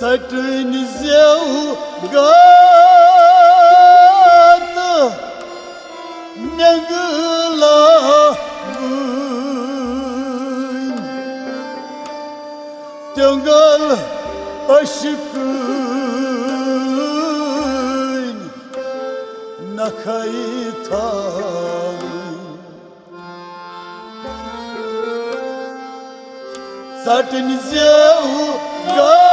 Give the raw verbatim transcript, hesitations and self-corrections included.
ژٹٕنۍ زیو گات مٮ۪نٛگہٕ لاگٕنۍ، تیوٚنٛگل اشکٕنۍ نکھے تھاوٕنۍ۔ ژٹٕنۍ زیو گات